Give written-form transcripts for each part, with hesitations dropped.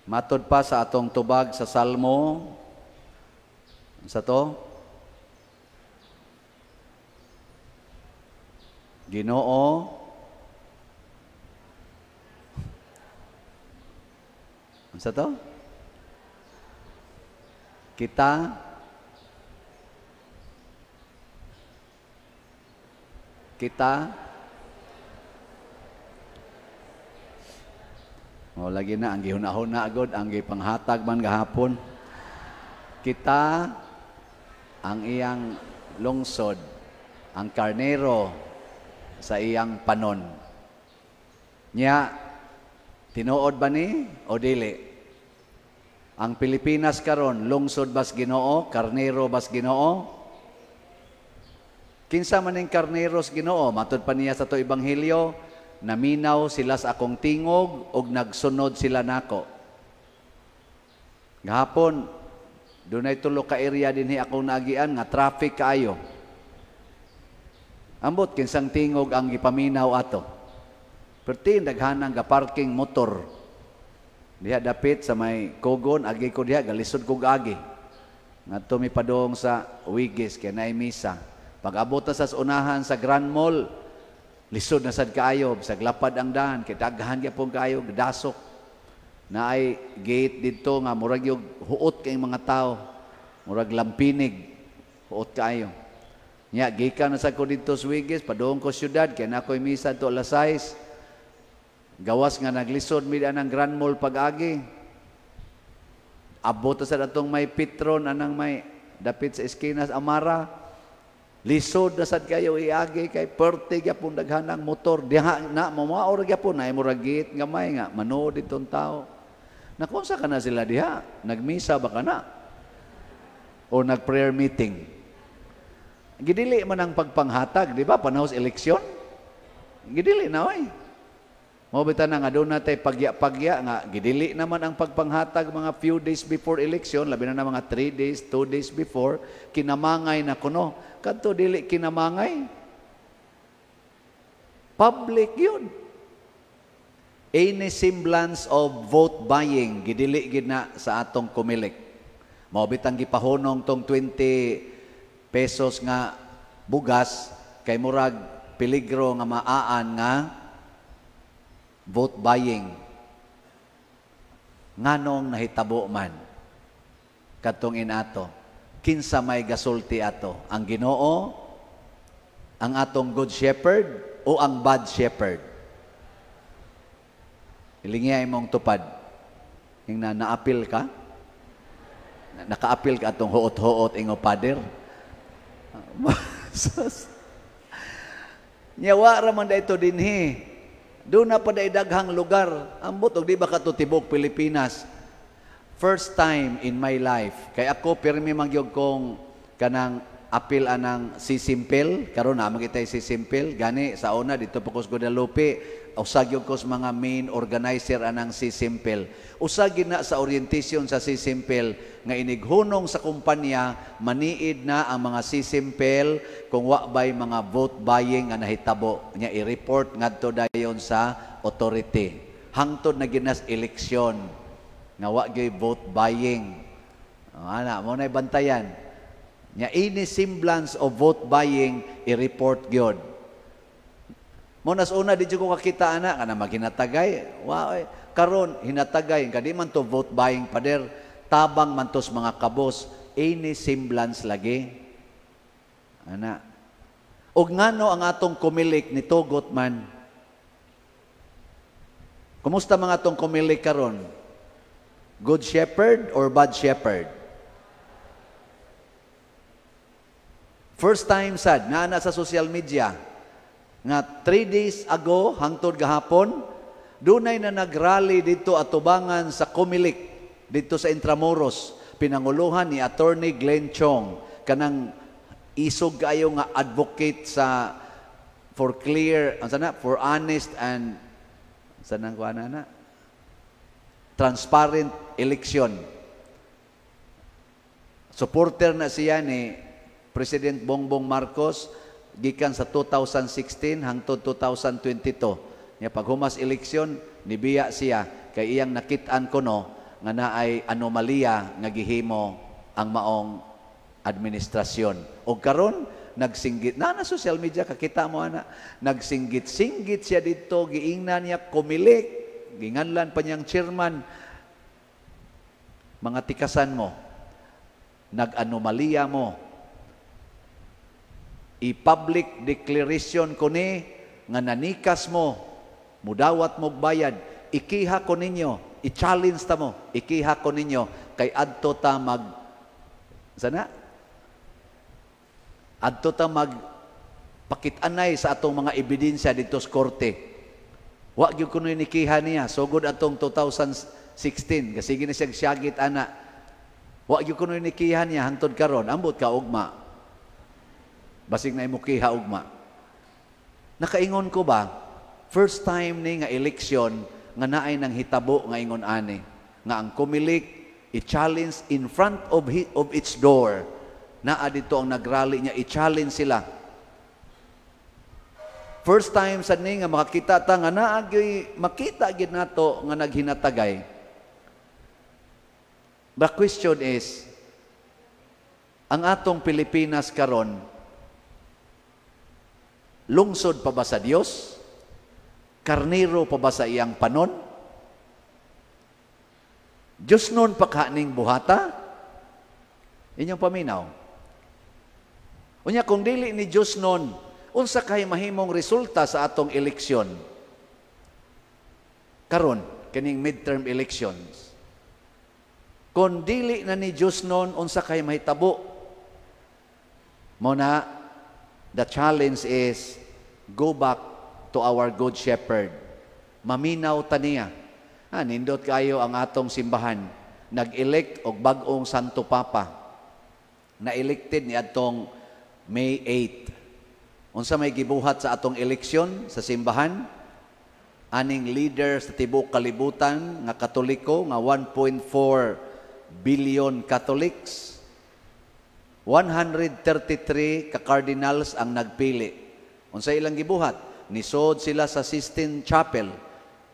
Matod pa sa atong tubag sa Salmo, sa to? Ginoo, sa to? Kita kita O lagi na ang gihuna-huna gud, ang gipanghatag man gahapon. Kita ang iyang lungsod, ang karnero sa iyang panon. Nya tinuod ba ni o dili? Ang Pilipinas karon lungsod bas Ginoo, karnero bas Ginoo? Kinsa man ning karnero sa Ginoo? Matud pa niya sa to ebanghelyo, naminaw sila sa akong tingog ug nagsunod sila nako. Gahapon dunay tulo ka area dinhi akong naagian nga traffic kaayo. Ambot kinsang tingog ang gipaminaw ato. Perti daghanang ga-parking motor. Diha dapit sa may Kogon, agi ko diha, galisod kog agi. Ngadto mi padong sa Wigis kay naay misa. Pag abot na sa unahan sa Grand Mall, lisod na sad kaayo, bisag lapad ang daan kay daghan gyapon kaayo gidasok. Naay gate didto nga murag yung huot kay mga tao, murag lampinig, huot kaayo. Nya gikan na sad ko didto sa Wigis, padung ko syudad kay na ako'y misa to alas 6. Gawas nga naglisod mi anang Grand Mall pag-agi. Abot sa atong may Petron anang may dapit sa eskina sa Amara. Lisod na sad kayo iagi kay perte gyapon daghanang motor diha na momaor gyapon na murag gate gamay nga manood ditong tao. Nakunsa ka na sila diha? Nagmisa ba ka na? O nag-prayer meeting? Gidili man ang pagpanghatag, di ba? Panahon sa eleksyon. Gidili na oy. Mao bitaw na nga doon natay pagya-pagya nga gidili naman ang pagpanghatag mga few days before election, labi na mga 3 days, 2 days before, kinamangay na kuno. Kadto dili kinamangay. Public yun. Any semblance of vote buying gidili gid na sa atong Comelec. Mao bitang gipahunong tong 20 pesos nga bugas kay murag peligro nga maaan nga vote buying. Nganong nahitabo man kadtong inato? Kinsa may gasulti ato? Ang Ginoo, ang atong good shepherd, o ang bad shepherd? Ilingiya imong tupad. Yung na naapil ka? Nakaapil ka atong huot-huot ingo pader? Nyawa ra man dayto dinhi. Doon na pa daghang lugar. Ambot og di ba kato tibok Pilipinas? First time in my life. Kay ako pirmi magyog kong kanang apil anang sisimpil. Karon na magitay sisimpil. Gani sa una dito pa ko sa Guadalupe, usag gyud ko sa mga main organizer anang sisimpil. Usag gyud na sa orientation sa sisimpil nga inighunong sa kumpanya maniid na ang mga sisimpil kung wa bay mga vote buying nga nahitabo nya i-report ngadto dayon sa authority. Hangtod na ginas eleksyon nga wa gyud vote buying. O, ana mo nay bantayan. Nya any semblance of vote buying i-report gyud. Mo nas una di ko kakita ana kana maghinatagay. Wa oy karon hinatagay kadi man to vote buying pader, tabang man tos mga kabos, any semblance lagi. Ana. Og ngano ang atong Comelec nitugot man? Kumusta mga atong Comelec karon? Good shepherd or bad shepherd? First time sad naa na sa social media nga 3 days ago hangtod gahapon dunay na nagrally dito atubangan sa Comelec dito sa Intramuros, pinanguluhan ni Attorney Glenn Chong, kanang isog kaayo nga advocate sa for clear, unsa na, for honest and unsa nang kuan na transparent election. Supporter na siya ni President Bongbong Marcos gikan sa 2016 hangtod 2022. Nya pag humas eleksyon nibiya siya kay iyang nakit-an kuno nga naay anomalya nga gihimo ang maong administrasyon. O karon nagsinggit na na social media, kakita mo ana, nagsinggit-singgit siya dito, giingnan niya Comelec, ginganlan pa niyang chairman, "Mga tikasan mo, nag-anomalya mo, i-public declaration ko ni nga nanikas mo, mudawat mo bayad, ikiha ko ninyo, i-challenge ta mo, ikiha ko ninyo, kay adto ta mag sana adto ta mag pakitanay sa atong mga ebidensya dito sa korte." Wa gyud kuno nikiha niya sugod atong 2016 kasi na siya siyagit ana. Wa gyud kuno nikiha niya hangtod karon. Ambot ka ugma. Basig na imo kiha ugma. Nakaingon ko ba, first time ni nga eleksyon nga naay nang hitabo nga ingon ani, nga ang Comelec i-challenge in front of its door. Naa dito ang nagrally niya, i-challenge sila. First time sa ni nga makakita ta nga naa gyoy makita gid nato nga naghinatagay. The question is, ang atong Pilipinas karon, lungsod pa ba sa Dios? Karniro pa ba sa iyang panon? Diyos nun pa kaning buhata? Inyong paminaw. Unya, kung dili ni Diyos nun, unsa kay mahimong resulta sa atong eleksyon? Karon, kining midterm elections. Kung dili na ni Diyos nun, unsa kay mahitabo? Mo na, the challenge is, go back to our Good Shepherd. Maminaw ta niya. Ah, nindot kayo ang atong simbahan. Nag-elect og bag-ong Santo Papa. Na-elected ni atong May 8. Unsa may gibuhat sa atong eleksyon sa simbahan? Aning leader sa tibuok kalibutan nga Katoliko nga 1.4 billion Catholics, 133 ka cardinals ang nagpili. Unsa ilang gibuhat? Nisod sila sa Sistine Chapel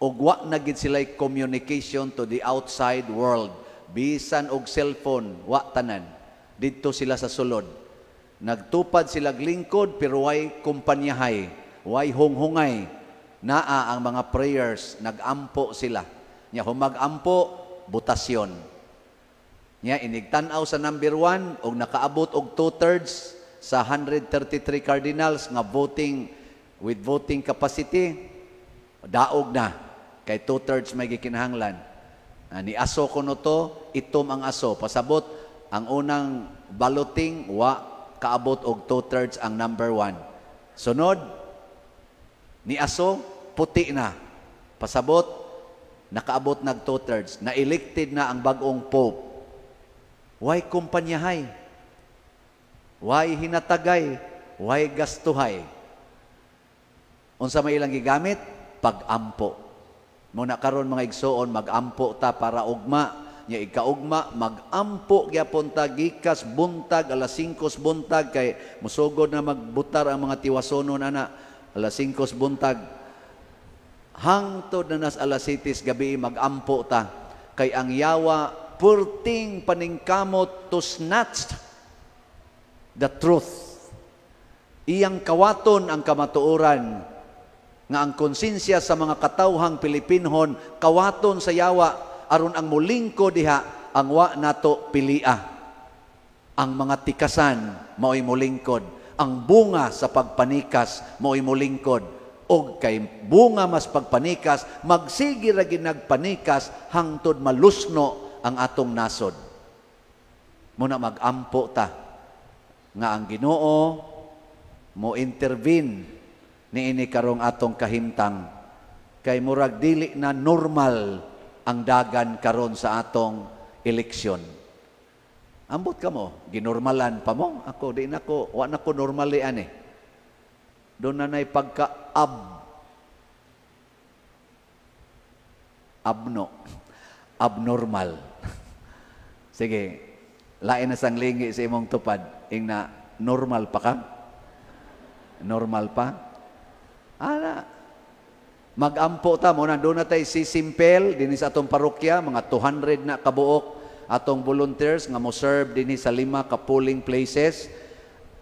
ug wa na gid sila communication to the outside world. Bisan og cellphone, wa tanan. Didto sila sa sulod. Nagtupad sila lingkod pero way kumpanyahay, way hunghungay. Naa ang mga prayers, nagampo sila. Nya humag-ampo, botasyon. Nya inigtan-aw sa number 1 og nakaabot og 2/3 sa 133 cardinals nga voting with voting capacity, daog na kay 2/3 may gikinahanglan. Ah, ni aso kuno to, itom ang aso. Pasabot ang unang balloting, wa kaabot og 2/3 ang number 1. Sunod ni aso, puti na. Pasabot nakaabot nag 2/3. Na-elected na ang bag-ong pope. Way kumpanyahay? Way hinatagay? Way gastuhay? Unsa may ilang gigamit? Pag-ampo. Muna karon, mga igsoon, mag-ampo ta para ugma. Nya ikaugma, mag-ampo gyapon ta gikas buntag, alas 5 buntag, kay musugod na magbutar ang mga tiwasonon ana alas 5 buntag. Hangtod na nas alas 7 gabi, mag-ampo ta. Kay ang yawa purting paningkamot to snatch the truth. Iyang kawaton ang kamatuoran nga ang konsensya sa mga katawhang Pilipinhon kawaton sa yawa aron ang mulingko diha ang wa nato pilia. Ang mga tikasan mao'y mulingkod. Ang bunga sa pagpanikas mao'y mulingkod. Og kay bunga mas pagpanikas, magsige ra gid nagpanikas hangtod malusno ang atong nasod. Muna magampo ta nga ang Ginoo mo intervene niini karong atong kahimtang kay murag dili na normal ang dagan karon sa atong eleksyon. Ambot ka mo, ginormalan pa mo. Ako, di na ko, wa na ko normali ani. Doon na na'y pagka ab abno abnormal. Sige, lain na sang lingi sa imong tupad. Ing na, normal pa ka? Normal pa? Ala. Magampo ta mo na doon na tay sisimpel dinhi sa atong parokya, mga 200 na kabuok atong volunteers nga mo serve dinhi sa lima ka polling places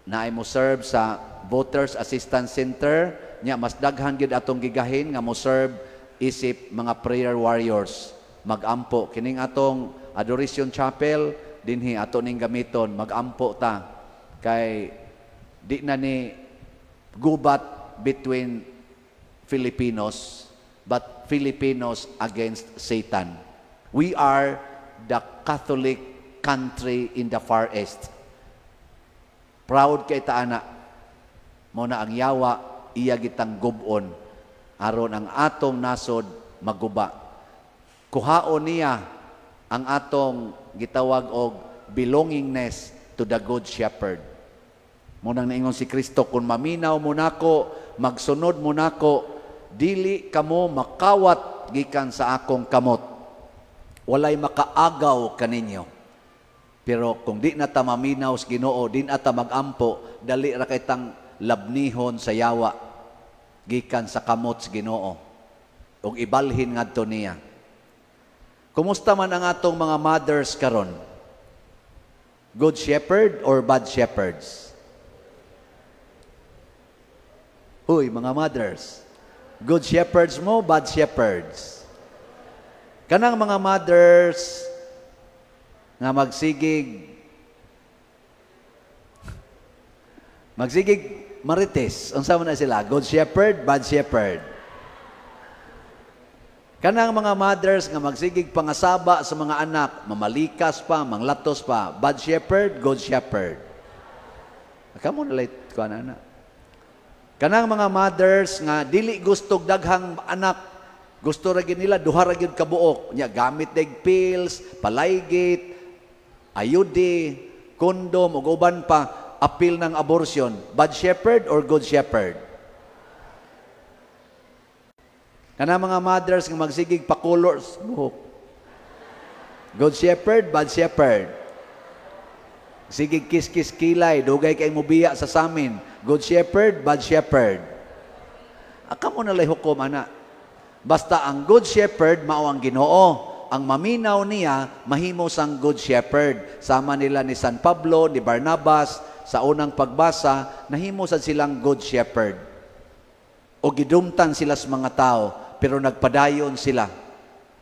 na ay mo serve sa Voters Assistance Center nya. Mas daghan gyud atong gigahin nga mo serve isip mga prayer warriors. Magampo kining atong Adoration Chapel dinhi, ato ning gamiton. Magampo ta kay di na ni gubat between Filipinos, but Filipinos against Satan. We are the Catholic country in the Far East. Proud kay ta ana. Mo na ang yawa iya gitang gubon aron ang atong nasod maguba. Kuhaon niya ang atong gitawag og belongingness to the Good Shepherd. Mo nang naingon si Kristo, "Kung maminaw mo nako, magsunod mo nako, dili kamo makawat gikan sa akong kamot. Walay makaagaw kaninyo." Pero kung di na ta maminaw sa Ginoo, di na ta magampo, dali ra kay tang labnihon sa yawa gikan sa kamot sa Ginoo ug ibalhin ngadto niya. Kumusta man ang atong mga mothers karon? Good shepherd or bad shepherds? Huy, mga mothers. Good shepherds mo, bad shepherds? Kanang mga mothers nga magsigig marites, unsa man na sila? Good shepherd, bad shepherd? Kanang mga mothers nga magsigig pangasaba sa mga anak, mamalikas pa, manglatos pa, bad shepherd, good shepherd? Kamo na lay kuan ana. Kanang mga mothers nga dili gustog daghang anak, gusto ra gyud nila duha ra gyud ka buok. Nya gamit deg pills, palaygit, IUD, condom ug uban pa, apil ng abortion. Bad shepherd or good shepherd? Kanang mga mothers nga magsigig pakulor sa buhok. Good shepherd, bad shepherd? Sige kiss-kiss kilay, dugay kay mubiya sa samin. Good shepherd, bad shepherd? Aka mo na lay hukom ana. Basta ang good shepherd mao ang Ginoo. Ang maminaw niya mahimo sang good shepherd. Sama nila ni San Pablo, ni Barnabas sa unang pagbasa, nahimo sad silang good shepherd. O gidumtan sila sa mga tao, pero nagpadayon sila.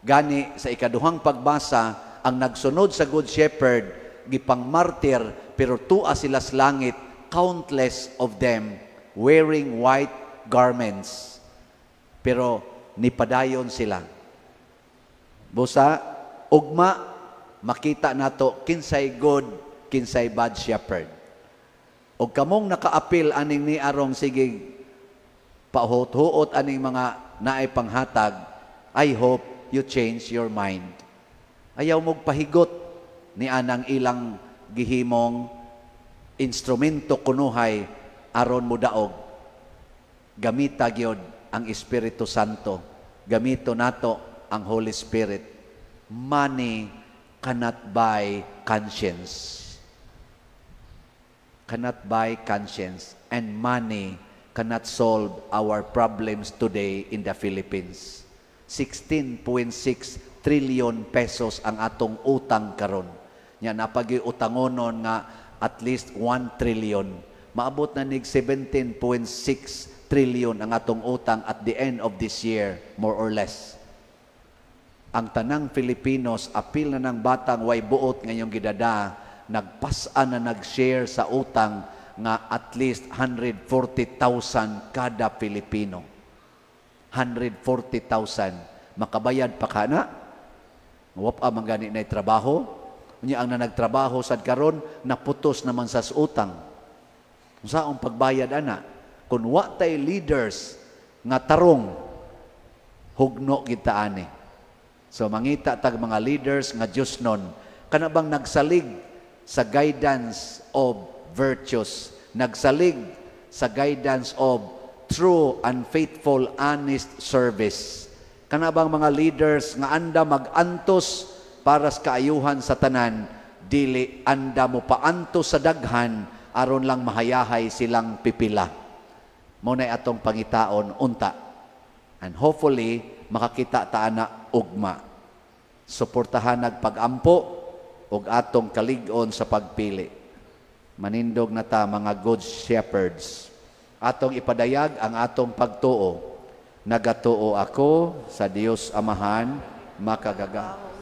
Gani sa ikaduhang pagbasa, ang nagsunod sa good shepherd gipang martir, pero tua sila sa langit, countless of them wearing white garments. Pero nipadayon sila. Busa, ugma, makita nato kinsay good, kinsay bad shepherd. Og kamong nakaapil aning ni arong sige pahuot-huot aning mga naay panghatag, I hope you change your mind. Ayaw mong pahigot ni anang ilang gihimong instrumento kunuhay aron mo daog. Gamita gyud ang Espiritu Santo. Gamito nato ang Holy Spirit. Money cannot buy conscience. Cannot buy conscience, and money cannot solve our problems today in the Philippines. 16.6 trillion pesos ang atong utang karon. Nya napagi utangonon nga at least 1 trillion. Maabot na nig 17.6 trillion ang atong utang at the end of this year, more or less. Ang tanang Filipinos, apil na ng batang way buot ngayong gidada, nagpas-an na nag-share sa utang nga at least 140,000 kada Pilipino. 140,000. Makabayad pa ka na? Wapa man gani na trabaho. Unya ang na nagtrabaho sad karon naputos naman sa utang. Unsaon pagbayad ana? Kung wa tay leaders nga tarong, hugno kita ani. So mangita tag mga leaders nga Diyos nun, kana bang nagsalig sa guidance of virtues, nagsalig sa guidance of true and faithful, honest service. Kana bang mga leaders nga anda mag-antos para sa kaayuhan sa tanan, dili anda mo paantos sa daghan aron lang mahayahay silang pipila. Mo na atong pangitaon unta. And hopefully, makakita ta ana ugma. Suportahan nagpag-ampo ug atong kalig-on sa pagpili. Manindog na ta mga good shepherds. Atong ipadayag ang atong pagtuo. Nagatuo ako sa Dios Amahan, makagagahom.